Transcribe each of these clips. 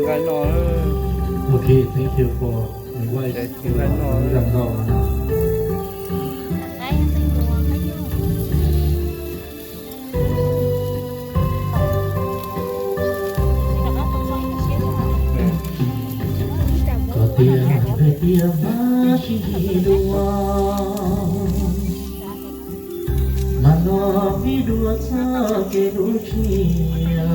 Nqaij no. Ok, thank you for invite. Nqaij no. Koj tias hais tias mas sib dua, mas no sib dua txoj kev hlub tshia.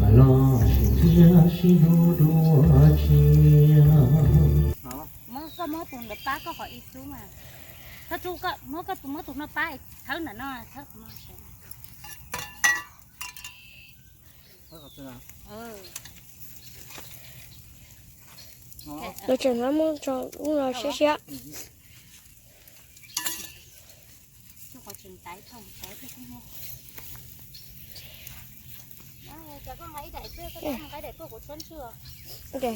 Mas los sim thiaj sib hlub dua tshia. Muab koj muab tus ntawd pab koj qhov ib xub mas. Koj tsuj koj muab koj tus muab tus no pab thawb ntawm no thawb qhov no. Los tseem no muab tso ub no siab siab. Ok.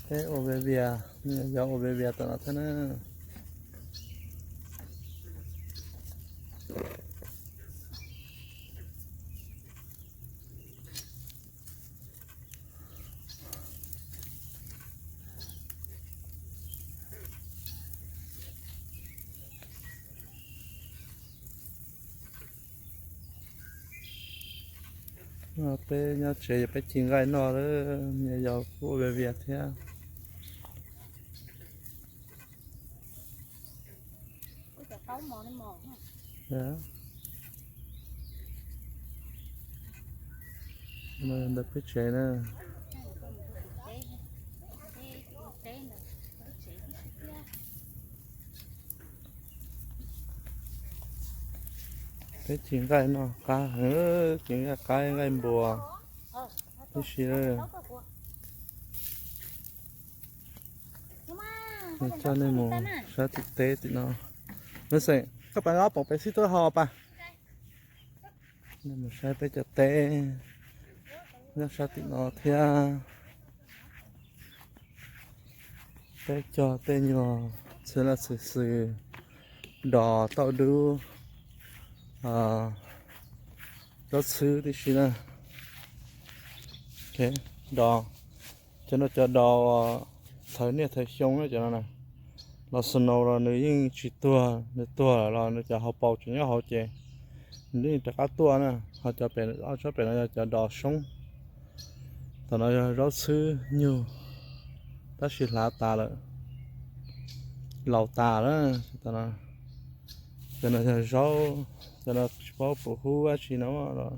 Peb ua ve vias, yog ua ve vias tom no thiab na. Peb nyob tsev yog peb ci nqaij noj lawm, yog kuj ua vias vias thiab. Ntawm peb tsev na. Peb ci nqaij no qab heev, ci nqaij qab nqaij npua tib si. Coj nej mus saib tim teb tim no. Mej xeem, koj pab ob poom peb xib tub hau pas. Nej mus saib peb cov teb nyob sab tim no thiab. Peb cog tej nyuag txhwb laj txhwb xwm, dos tauj dub, zaub txhwb tib si na. Dos, cov no cov dos thawv niaj thawv xyoo na cov no na. Los snow los nws yeej tsis tuag, nws tuag lawm los nws cov hauv paus tseem nyob hauv ces nws yeej rov qab tuaj na. Ho cov pem, ob tsob pem no yog cov dos soob. Tam no yog zaub txhwb nyug, tab sis hlav tas lawm, laus tas lawm. Cov no yog zaub, cov no tsis paub pum hub dab tsi no los,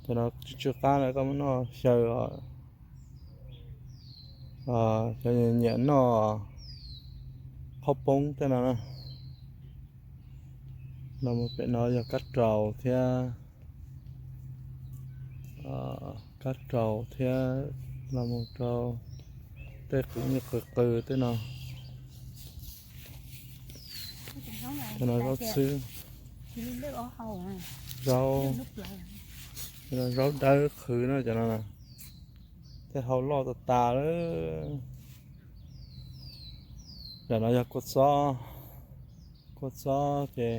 cov no tsis tsw qab na, koj muab noj xyaw os. Cov nyiam noj qhaub poob tej no na. Los mus pem no yog kab raus thiab, kab raus thiab, los mus rau tej qws qws tej no. Cov no zaub txhwb, zaub, zaub dawb qhwv na cov no. Tej hau loj tas tas lawm. Cov no yog kua txob, kua txob ces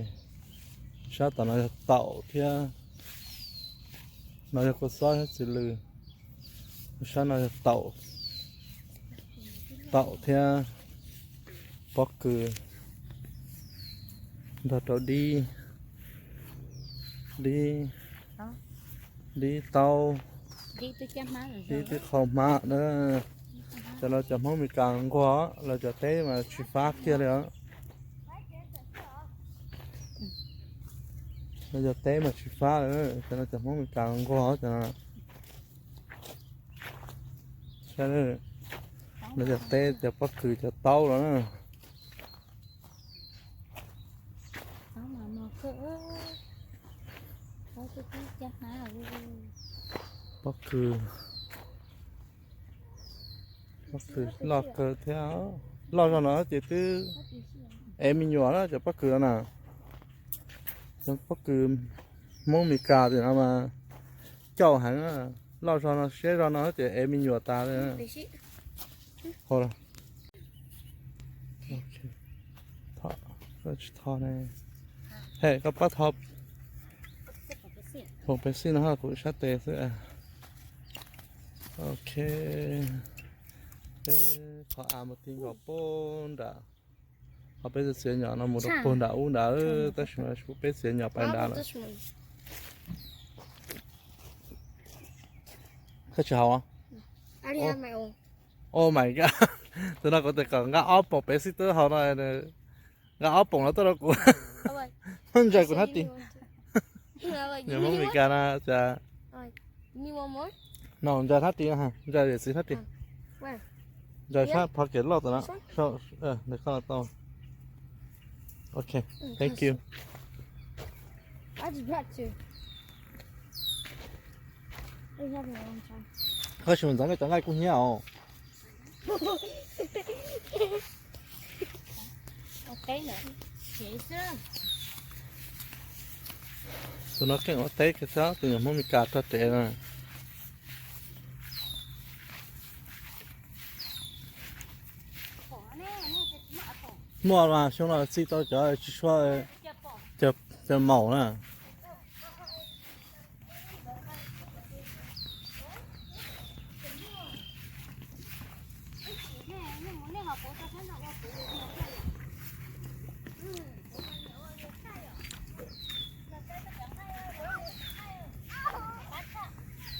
sab tom no yog taum thiab. No yog kua txob thiab txiv lws. Sab no yog taum, taum thiab pob kws nrog rau dib, dib, dib taub, dib twb qhau hmab na. Cov no cov Hmoob Mes Kas nquag, lawv cov teb mas tsis fab kiag li os. Lawv cov teb mas tsis fab li, cov no cov Hmoob Mes Kas nquag cov no. Saib, lawv cov teb cov pob kws cov taub los na. Pob kws, pob kws loj kawg thiab. Loj zog no ces twb ev me nyuam na cov pob kws no na. Cov pob kws Hmoob Mes Kas tim no mas cauj heev na. Loj zog no siab zog no ces ev me nyuam tas li. Tsis tho ne. He, koj pab tho. Poom pev xij no ho kuv sab tes xwb. Ok, peb qhov av mus ti nkaus pem nram, qhov peb txiav nyom no mus rau puag nram ub nrad, tab sis mas peb txiav nyom pais nrad lawm. Koj tsis haus? Oh my god, tus no kuv tias kom nqa ob poom pev xij tuaj haus no, nqa ob poom no tuaj rau kuv. Muab ntsaws kuv hnab tis. Nws Hmoob Mes Kas no cas. No ntsaws hnab tis, ntsaws yawm txiv hnab tis. Ntsaws sab pocket loj tom no. Ntawm koj los tau. Ok, thank you. Koj tsis mus ntxeev nej cov nqaij kub hnyiab os. Tus no keej ua teb kiag thiab, tus nyuam Hmoob Mes Kas tso rev no. Muaj mas xyoo no txi tau cov tsis sua, cov maum na.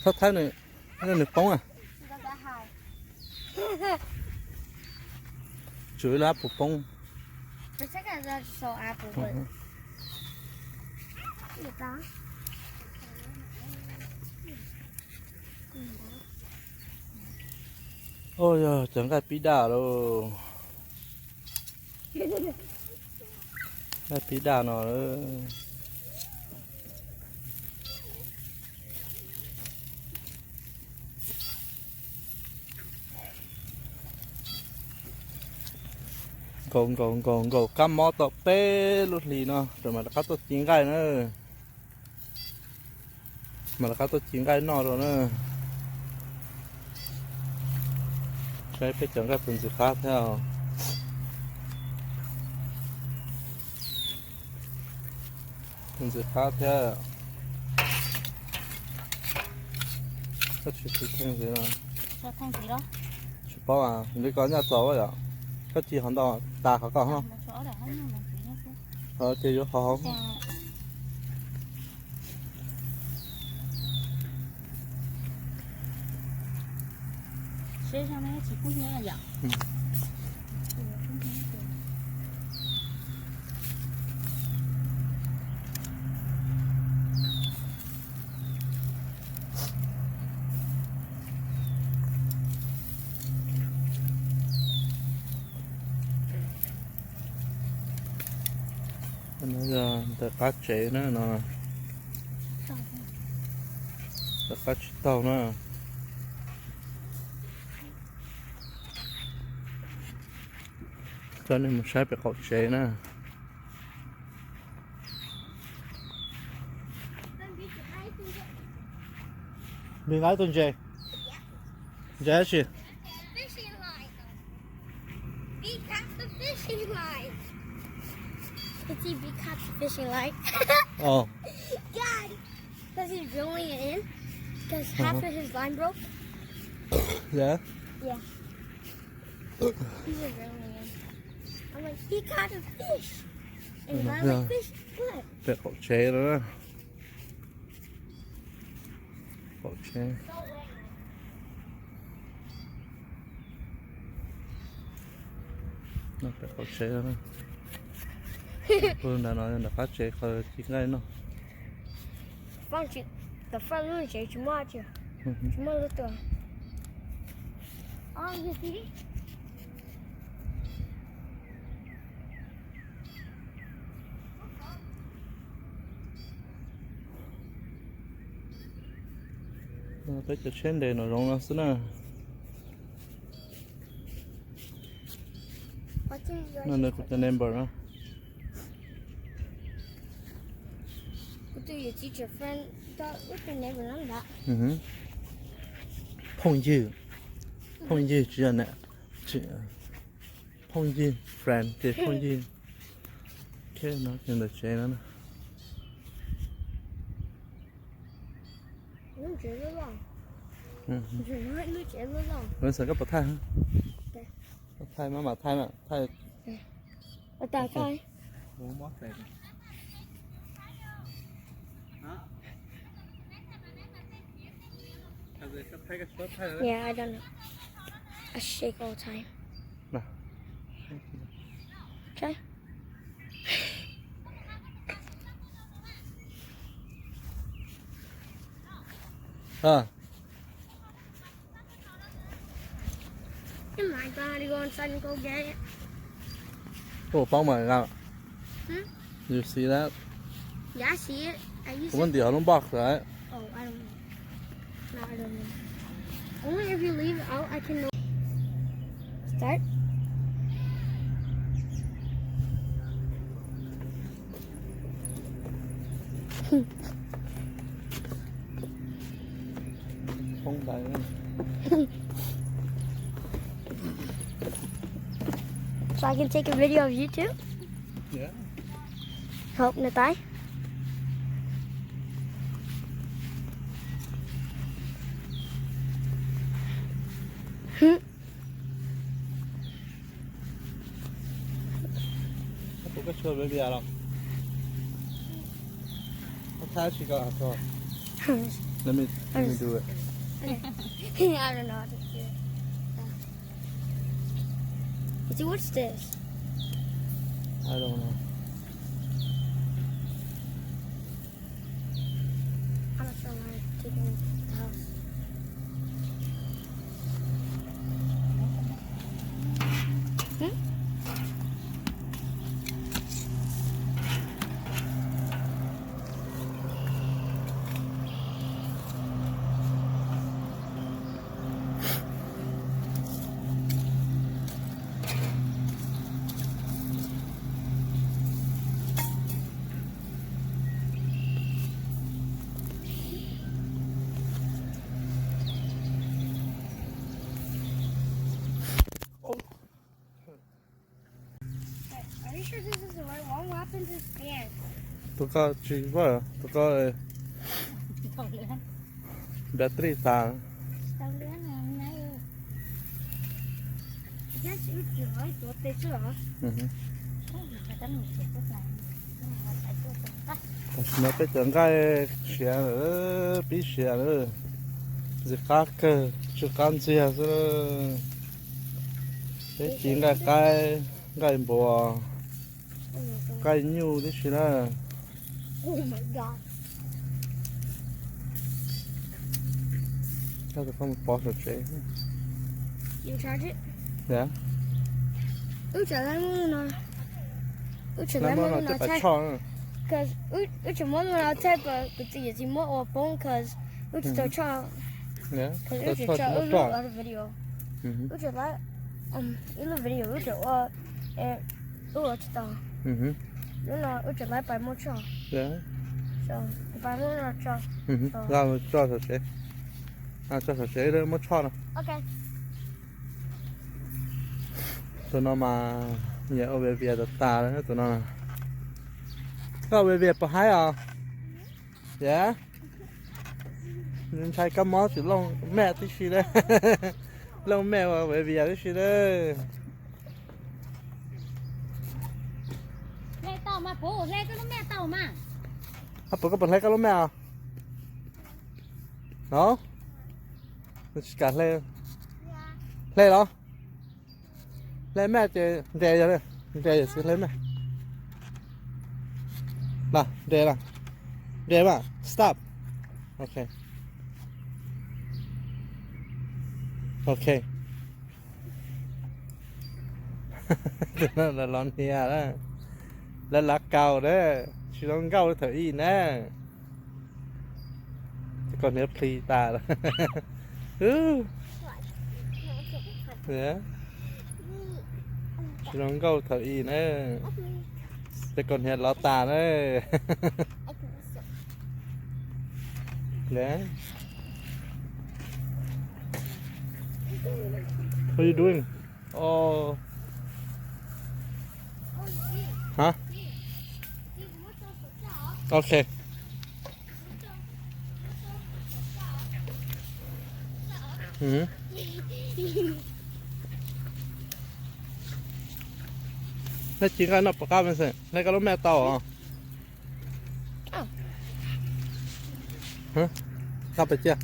Txhob thawb nws, nws poob. Tsum ib lab puas poob. Ua yog cov nqaij pib daj lauj. Nqaij pib daj no. Nkaum nkaum nkaum nkaum kab mob tau peb lub hlis no rau mam rov qab tuaj ci nqaij na. Mam rov qab tuaj ci nqaij noj rau na. Saib peb cov nqaij puas ntxim qab thiab. Puas ntxim qab thiab. Koj tsis tiv theej ntxiv no. Tsis paub, li ko nyaj txaus yom. Koj ci qhov ntau tas qhov ko no. Ces yuav qhov hauv. No yog ntawm qab tsev na no. Ntawm qab tsis taug na. Coj nej mus saib pem qaum tsev na. Nws nqa ib tug ntses. Ntses dab tsi? Fishing line. Big cat the fishing line. You see big cat the fishing line? Oh. God. Because he's drilling it in. Because half of his line broke. Yeah? Yeah. He's a drilling in. I'm like, he caught a fish. And if I like fish, what? Pem qaum tsev no na. Qaum tsev. Pem qaum tsev. Pw ntawm no, ntawm qab tsev qhov ci nqaij noj. The front lub tsev tsis muaj, tsis muaj lub tuaj. Peb cov tsheb nres nram zoov no xwb na. No nws kuv cov neighbor na. Phooj ywg, phooj ywg tsis yog na, phooj ywg, friend ces phooj ywg. Ok, no ces ntawm tsev no na. Tsev loj loj. Tsev loj loj. Lawv xav koj pov thaij. Pov thaij mas, mam thaij mas, thaij. Thaij. Yeah, I don't know. I shake all the time. Okay. Ơ. Oh my God, you go inside and go get it. Oh, found my God. Hmm? You see that? Yeah, I see it. I used Có it. Vấn đề ở lông bọc đấy. Oh, I don't know. No, I don't know. Only if you leave it out, I can know. Start. Không đài. So I can take a video of you too? Yeah. Help Natai. Tus koj tshuav baby los? Koj thaij tsis koj tso. Let me, let me do it. Okay. I don't know how to do it. See, what's this? I don't know. I'm not sure why I'm taking the house. Hmm? Are you sure this is the right one? What happened to this pants? Tus koj tsis pom, tus koj battery tas. Yes, you do. I thought they should. Mhm. Tam sim no peb cov nqaij siav lawm, pib siav lawm. Ntxim qab kawg, tsw qab ntxiag xwb. Peb ci nqaij qaib, nqaij npua, nqaij nyuj tib si na. Oh my God. Koj tus koj mus pov saum tsev. You charge it? Yeah. Wb tseem laib muab no. Wb tseem laib muab no thaij. Cause wb tseem muab no thaij, but kuv txiv yuav tsis muab ua poob cause wb tsis tau tshoj. Cause wb tsis tshoj, wb lub video. Wb tseem laib ib lub video wb tseem ua, wb ua tsis tau. Lub no wb tseem laib pais muab tshoj. So, pais muab no tso. Tso saum tsev. Tso saum tsev muab tshoj no. Tus no mas nyiam ua baby tas tas lawm tus no. Koj ua baby puas haib os? Yam, ntshai kab mob tsis looj mej tib si lawm. Looj mej ua baby tib si lawm. Hle tau mas, puv hle koj lub mej tau mas. Puas koj puas hle koj lub mej os? No, tsis kam hle. Hle los? Hle mej ces nres yog, nres yog xwb hle mej. Los nres los, nres mas stop. Ok. Ok. Tus no los niag lawm, lawv lav kaus na, tsis zoo nkauj li thaum ub na. Koj niag plhis tas lawm. Tsis zoo nkauj thaum ub na. Ces koj niag lov tas na. What are you doing? Oh. Hả? Ok. Nej ci nqaij noj puas qab me xeem, hle koj lub me tau os. Nqa pais cia,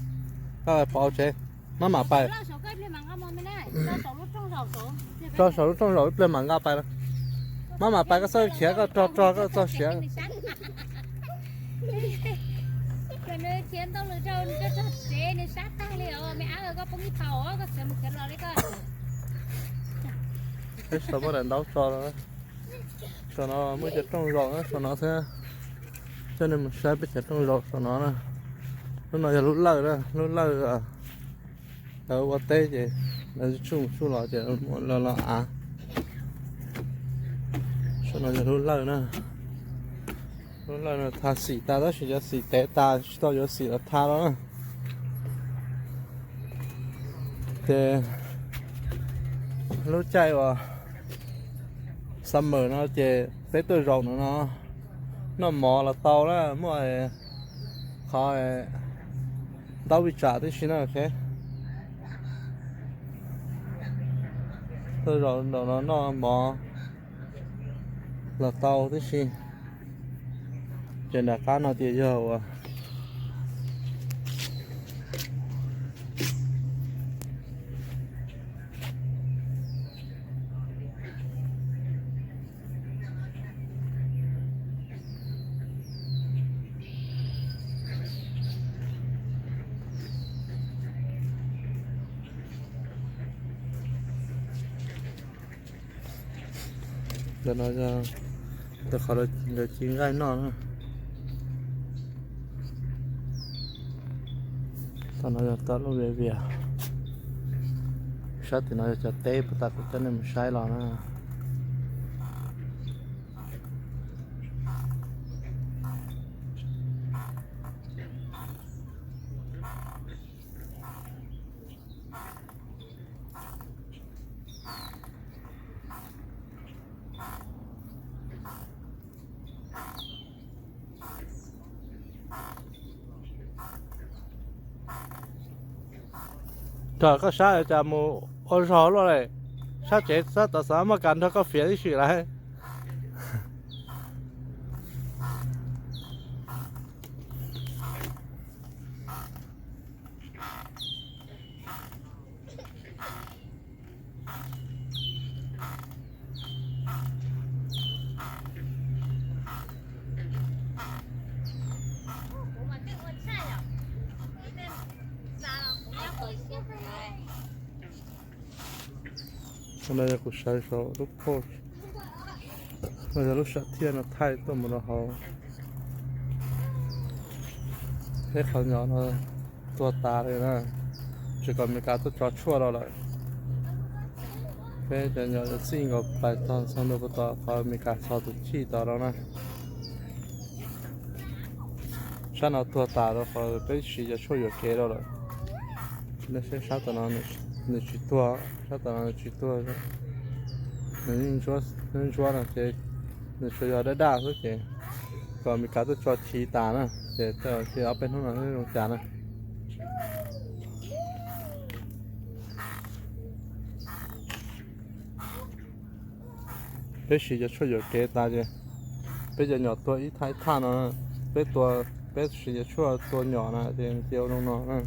nqa pais phov tsev, maj mam pais. Rau saum lub rooj zaum ib pliag mam nqa pais. Maj mam pais, koj txhob khiav, koj rog rog koj txog siav. Peb sau muab daim ntaub tso, sau no muaj cov rooj zaum na, sau no xwb. Coj nej mus saib peb cov rooj zaum sau no na. Lub no yog lub lawj na, lub lawj lawv ua teb ces lawv tsuj mus tsuj los ces los los av. Sau no yog lub lawj na. Lub lawj no tha xim tas tab sis cov xim tev tas tsis tau yuav xim los tha no na. Ces lub caij uas summer no ces peb tuaj zaum no no, noj mov los tau na, muaj qhov ntaub vij tsam tib si na. Tuaj zaum no noj mov los tau tib si. Ces nram qab no ces yog uas Ntawm no yog qhov lawv ci nqaij noj na. Tam no yog tau lub viav vias. Sab tim no yog cov teb puag ta kuv coj nej mus saib los na. Koj saib cas mus ua zog luaj li, sab tsev sab tod xav muaj kas nrog koj fiav tib si lawm. Ua no yog kuv sawv saum lub porch, no yog lub sam thiaj no thaij tuaj mus rau hauv. Peb qhov nyom no tuag tas li na, tsis kom Meskas tuaj tso tshuaj rau lawm. Peb cov nyom yuav txij nkaus pais txog ntua puag tom qhov Meskas txhos tus chij tod rau na. Sab no tuag tas rau qhov peb siv cov tshuaj yuam kev rau lawm. Nej saib sab tom no nws tsis tuag, sab tom no nws tsis tuag. Nws yeej ntsuab no ces nws tsuas yog daj daj xwb ces kom Meskas tuaj tso chiv tas na, ces tej zaum ob peb hnub no zoo cas na. Peb siv cov tshuaj yuam kev tas ces peb cov nyom tuag ib thaj ib thaj no. Peb tua, peb siv cov tshuaj tua nyom na ces cia ua zoo no na.